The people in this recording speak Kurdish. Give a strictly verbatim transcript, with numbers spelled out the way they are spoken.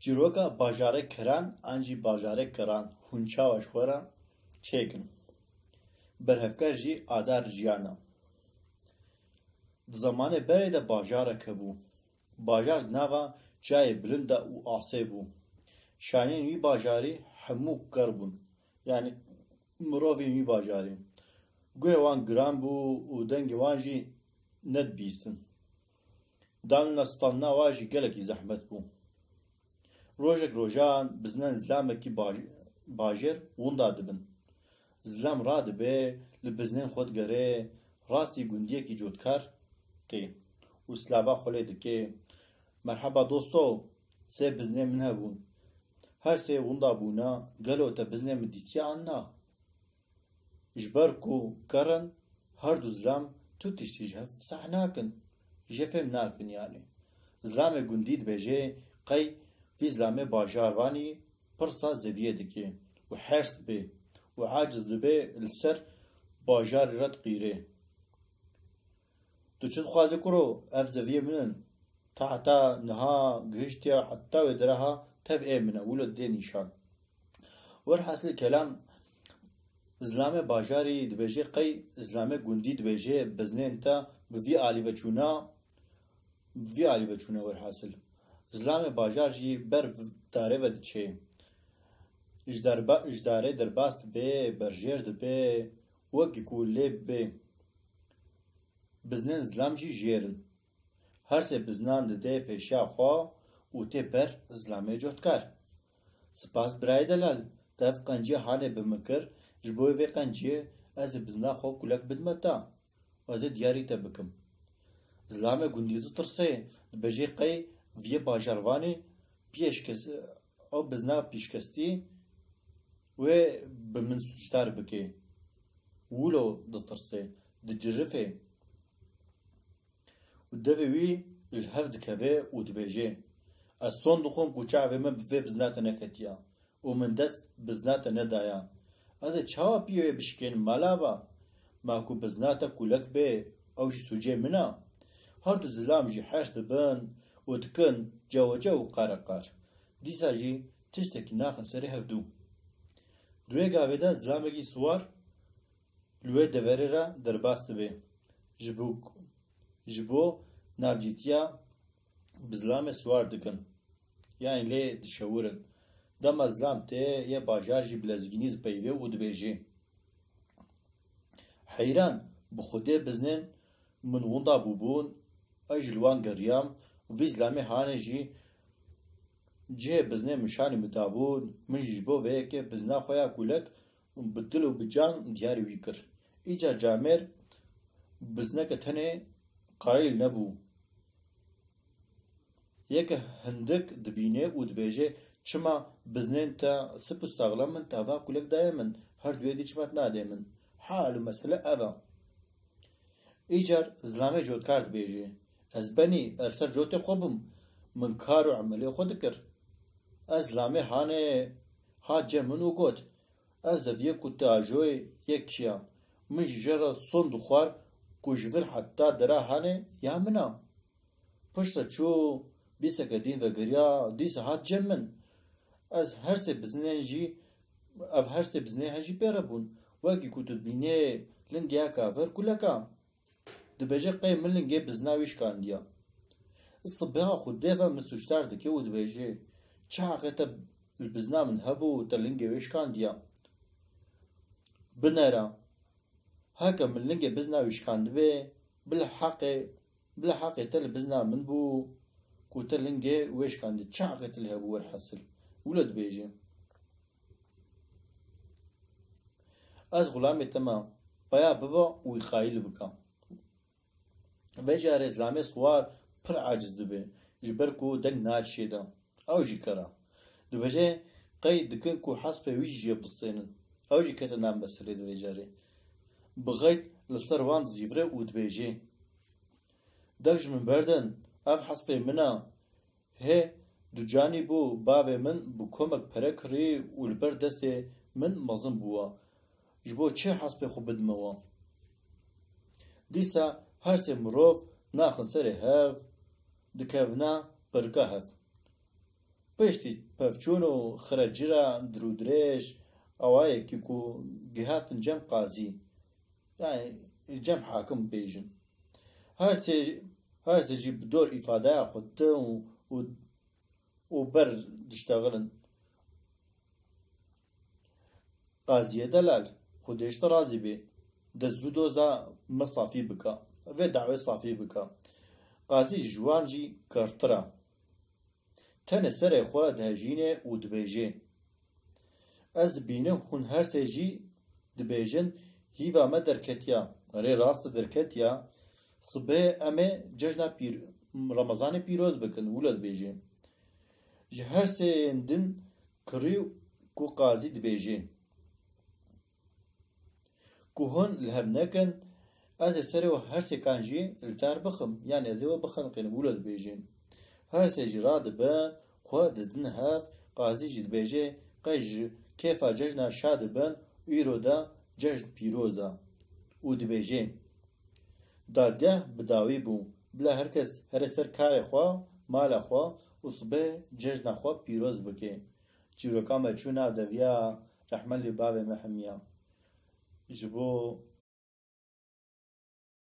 Çîroka bajarê Keran an jî bajarê Keran hûn çawa ji xwe re çêkin? Berhevker jî adar jiyan e. Di zemanê berê de bajarek hebû. Bajar di nava çiyayê bilind de û asê bû. Şaniyên wî bajarî hemû ker bûn. Yanî mirovên wî bajarî. Guhê wan giran bû û dengê wan jî nedibîstin. Dan û nestandina wan jî gelekî zehmet bû. Rojek rojan biznên zilamekî baj-, bajêr winda dibin. Zilam radibe, li biznên xwe digere, rastî gundiyekî cotkar tê û silava xwe lê dike. Merheba dosto, sê biznên min hebûn. Her sê winda bûne, gelo te biznên min dîtiye an na? Ji ber ku ker in, her du zilam tu tiştî ji hev seh nakin, jê fêm nakin yanî. Zilamê gundî dibêje qey vî zilamê bajarvanî pirsa zeviyê dike û hers dibe û aciz dibe li ser bajarê re diqîre. Tu çi dixwazî kuro? Ev zeviyê min in. Ta heta niha gihiştiye heta wê dereha tev ê min e, wilo dê nîşan. Werhasil kelam, zilamê bajarî dibêje qey zilamê gundî dibêje biznên te bi vî alî ve çûna, bi vî alî ve çûne werhasil. Zilamê bajar jî ber darê ve diçe. Ji derba-, ji darê derbas dibe, berjêr dibe, wekî ku lê bibe. Biznên zilam jî jêr in. Her sê biznan dide pêşiya xwe û tê ber zilamê cotkar. Spas birayê delal, te ev qenciya hanê bi min kir, ji bo vê qenciyê ez ê bizna xwe kulek bidime te û ez ê diyarî te bikim. Zilamê gundî ditirse, dibêje qey viyê bajarvanê pêşkes-, ew bizna pîşkestî wê bi min sûcdar bike. Wilo ditirse, dicirife. Û devê wî li hev dikeve û dibêje, ez son dixwim ku çavê min bi vê bizna te neketiya û min dest bizna te nedaya. Ez ê çawa piyê wê bişikênim mala va? Ma ku bizna te kulek bê, ew jî sûcê min a. Her du zilam jî hers dibin û dikin ceweçe û qareqar. Dîsa jî tiştekî naxin serê hevdû. Di wê gavê de zilamekî siwar li wê deverê re derbas dibe. Ji bo, ji bo navcîtiya bi zilamê siwar dikin. Yanî lê dişewirin. Dema zilam tê, yê bajar jî bi lezgînî dipeyve û dibêje, heyran, bi Xwedê biznên min winda bûbûn, ez jî li wan geriyam, vî zilamê hanê jî cihê biznê min şanî min dabûn, min jî ji bo vê yekê bizna xwe ya kulek bi dil û bi can diyarî wî kir. Îcar camêr bizneke tenê qayîl nebû. Yeke hindik dibîne û dibêje, çima biznên te sip û saxlem in, te va kulek daye min, her duyê dî çima tu nadê min? Hal û mesele ev e. Îcar zilamê cotkar dibêje, ez benî, ez ser cotê xwe bûm, min kar û emelê xwe dikir. Ez zilamê hanê hat cem min û got, ev zeviyê ku tu ajoyê yek kiya? Min jî jê re son dixwar ku ji vir heta dera hanê ya min a. Piştre çû, dîseke dîn vegeriya, dîsa hat cem min. Ez her sê biznên jî, ev her sê biznê he jî pê re bûn. Wekî ku tu dibînê lingê yeka ver kuleka. Dibêje qey min lingê bizna wî şikandiya. Sibeha xwe dê ve min sûcdar dike û dibêje, çi heqê te li bizna min hebû, te lingê wê şikandiya. Binera, heke min lingê bizna wî şikandibe, bila heqê, bila heqê te li bizna min bû ku te lingê wê şikandiye. Çi heqê te lê hebû werhasil? Wilo dibêje. Ez xulamê te me, peya bibe û wî qayîl bike. Vê carê zilamê siwar pir aciz dibe, ji ber ku deng naçê de. Ew jî ker e. Dibêje, qey dikin ku hespê wî jî jê bistênin. Ew jî kete nav meselê di vê carê. Bi xeyt li ser wan dizîvire û dibêje, dev ji min berdin, ev hespê min e. Hê ducanî bû, bavê min bi komek pere kirî û li ber destê min mezin bûwa, ji bo çi hespê xwe bidime wan? Dîsa her sê mirov naxin serê hev, dikevina pirika hev. Piştî pevçûn û xirecira dirûdirêj, awayekî ku gihatin cem qazî, yani cem hakim bêjin. Her sê, her sê jî bi dor îfadeya xwe ditin û, û, û ber diştexilin. Qaziyê delal, Xwedê ji te razî bê, de zû doza me safî bike, vê dawê safî bike. Qazî ji wan jî kertir e. Tenê serê xwe dihejînê û dibêjê, Ez dibînim hûn her sê jî dibêjin, Hîva me derketiya, rê rast derketiya, sibê em ê cejna pîr-, Remezanê pîroz bikin, wilo dibêjê. Ji her sêyên din kirî ku qazî dibêjê. Ku hûn li hev nekin, ez ê serê we her sêkan jî li dar bixim, yanî ez ê we bixeniqînim, wilo dibêjê. Her sê jî radibin, xwe didin hev, qazî jî dibêjê, qey ji kêfa cejna şa dibin, îro de cejn pîroz e. Û dibêjê, Dadgeh bi dawî bû, bila her kes here ser karê xwe, mala xwe û sibê cejna xwe pîroz bike. Çîroka me çû nav deviya rehmet li bavê me hemiya. Ji bo